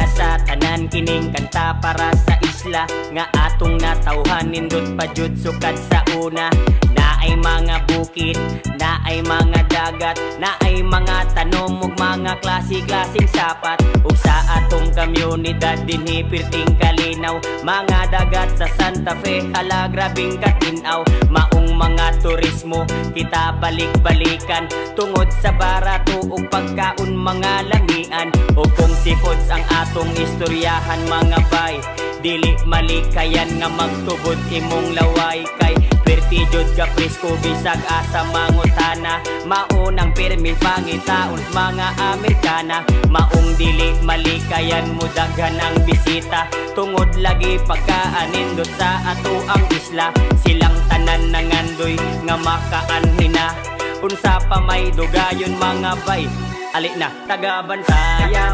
Para sa tanan kining kanta, para sa isla nga atong natawhan, nindot pa jud sukad sa una. Naay mga bukid, naay mga dagat, naay mga tanom ug mga klase-klaseng sapat. Ug sa atong komunidad dinhi pirting kalinaw, mga dagat sa Santa Fe, hala, grabing katinaw. Maong mga turismo kita balik-balikan tungod sa barato ug pagkaon, mga lamian. Ug kung seafoods ang atong istoryahan, mga bay, dili malikayan nga magtubod imong laway, kay perti jud ka presko bisag asa mangutana. Maunang pirmi pangitaon sa mga Amerikana. Maong dili malikayan mo daghan ang bisita tungod lagi pagkaanindot sa ato ang isla. Silang tanan nangandoy nga makaanhina. Unsa pa may dugayon, mga bay? Ali na, taga-bantayan,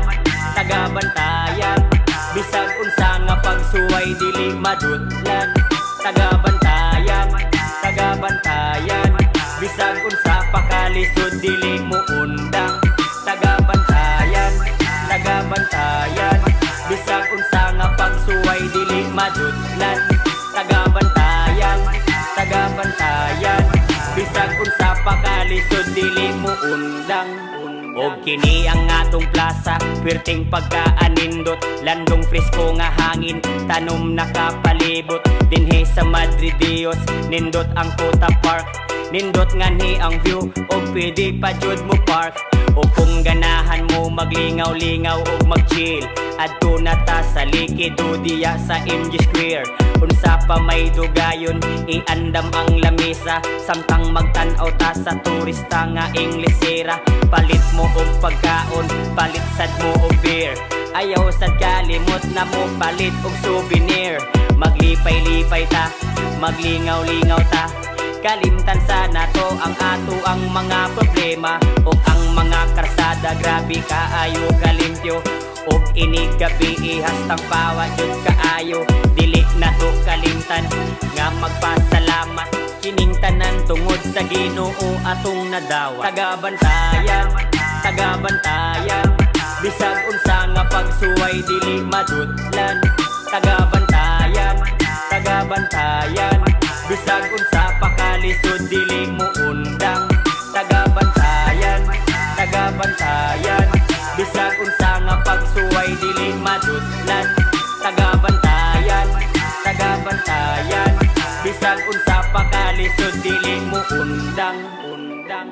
taga-bantayan. Bisag unsa nga pagsuway, dili madudlan. Taga-bantayan, taga-bantayan. Bisag unsa pa kalisod, dili mo undang. Taga-bantayan, taga-bantayan. Bisag unsa nga pagsuway, dili madudlan. Taga-bantayan, taga-bantayan. Bisag unsa pa kalisod, dili mo undang. Og kini ang atong plaza, pirting pagkaanindot. Landong presko nga hangin, tanom nakapalibot. Dinhi sa Madre Dios, nindot ang Kota Park. Nindot nganhi ang view, og pwede pa jud mo park. O kung ganahan mo maglingaw-lingaw og mag-chill, adto na ta sa Likido diya sa MG Square. Unsa pa may dugayon? Iandam ang lamisa samtang magtan-aw ta sa turista nga Inglesera. Palit mo og pagkaon, palit sad mo og beer. Ayaw sad kalimot na mo palit og souvenir. Maglipay-lipay ta, maglingaw-lingaw ta. Kalimtan sa nato ang ato ang mga problema. Ug ang mga karsada, grabe kaayo kalimpyo. Ug inig gabi hastang pawa jud kaayo. Dili nato kalimtan nga magpasalamat. Kining tanan tungod sa Ginoo atong nadawat. Taga-bantayan, taga-bantayan. Bisag unsa nga pagsuway, dili madudlan. Taga-bantayan, taga-bantayan. Bisag unsa pa kalisod, dili mo undang. Taga-bantayan, taga-bantayan. Bisag unsa nga pagsuway, dili madudlan. Taga-bantayan, taga-bantayan. Bisag unsa pa kalisod, dili mo undang, undang.